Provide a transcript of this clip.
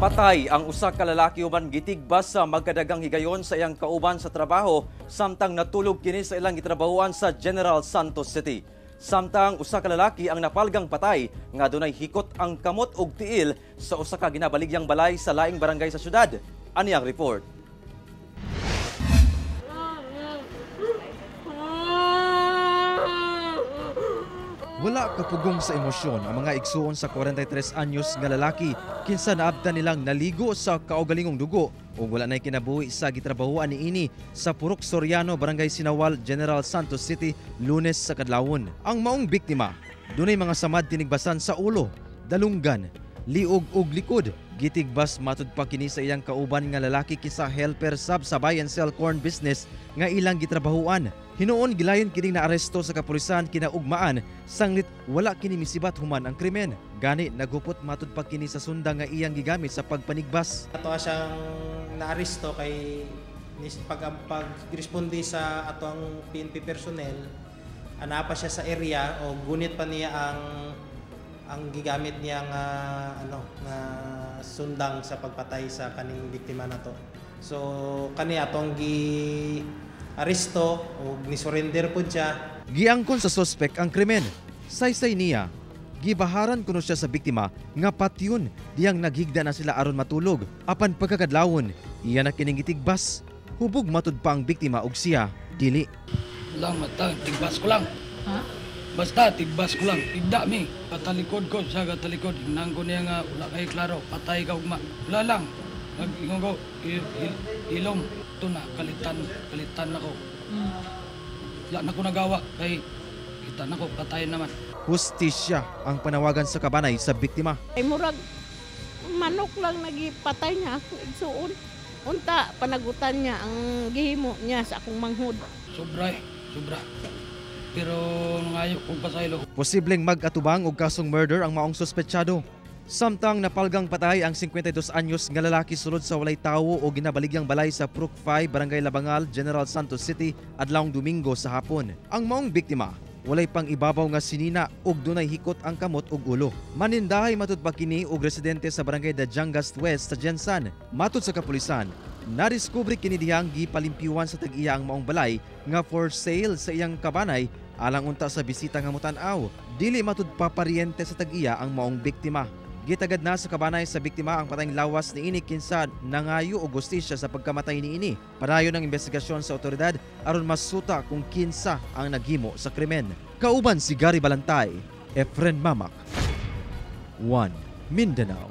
Patay ang usa ka lalaki human gitigbas sa magkadagang higayon sa iyang kauban sa trabaho samtang natulog kini sa ilang gitrabahuan sa General Santos City. Samtang usa ka lalaki ang napalgang patay nga dunay hikot ang kamot ug tiil sa usa ka ginabaligyang balay sa laing barangay sa syudad. Ani ang report. Wala kapugong sa emosyon ang mga igsuon sa 43 anyos nga lalaki kinsa naabtan nilang naligo sa kaugalingong dugo ug wala nay kinabuhi sa gitrabahuan niini sa Purok Soriano, Barangay Sinawal, General Santos City, Lunes sa kadlawon. Ang maong biktima dunay mga samad tinigbasan sa ulo, dalunggan, liog ug likod. Gitigbas matud pa kini sa iyang kauban nga lalaki kinsa helper sab sa buy and sell corn business nga ilang gitrabahuan. Hinuon gilayon kining naaresto sa kapulisan kinaugmaan sanglit wala kini misibat human ang krimen. Gani naghupot matud pa kini sa sunda nga iyang gigamit sa pagpanigbas. Ato siyang naaresto kay pag responde sa ato ang PNP personnel, ana pa siya sa area o gunit pa niya ang gigamit niya nga nga sundang sa pagpatay sa kaning biktima nato. So kani atong gi aresto o ni surrender pud siya. Giangkon sa suspect ang krimen. Saysay niya, gibaharan kuno siya sa biktima nga patyon diyang naghigda na sila aron matulog. Apan pagkakadlawon, iya na kining gitigbas. Hubog matud pa ang biktima og siya dili. Lang mata, tigbas ko lang. Ha? Basta tigbas ko lang, tigda mi. Katalikod ko, siya katalikod. Tingnan ko niya nga, wala kay klaro, patay ka ugma. Wala lang. Nag-ingon ko, ilong. Ito na, kalitan na ko. Wala na ko nagawa, kay kita na ko, patay naman. Hustisya ang panawagan sa kabanay sa biktima. Ay murag manok lang nagipatay niya akong igsuon. Unta panagutan niya ang gihimo niya sa akong manghud. Sobra eh, sobra. Pero nangayo kong pasaylo. Posibleng mag-atubang og kasong murder ang maong suspetsado. Samtang napalgang patay ang 52 anyos nga lalaki sulod sa walay tawo o ginabaligyang balay sa Pruk 5, Barangay Labangal, General Santos City, adlawng Domingo sa hapon. Ang maong biktima, walay pang ibabaw nga sinina ug dunay hikot ang kamot ug ulo. Manindahay matud pa kini og residente sa Barangay Dadiangas West sa Gensan. Matud sa kapulisan, nadiskubre kini dihang gipalimpyuan sa tag-iya ang maong balay nga for sale sa iyang kabanay alang unta sa bisita nga motan-aw. Dili matud pa paryente sa tag-iya ang maong biktima. Gitagad na sa kabanay sa biktima ang patayng lawas niini kinsa nangayo og hustisya sa pagkamatay niini. Padayon ang investigasyon sa otoridad aron masuta kung kinsa ang naghimo sa krimen. Kauban si Gary Balantay, Efren Mamak, 1 Mindanao.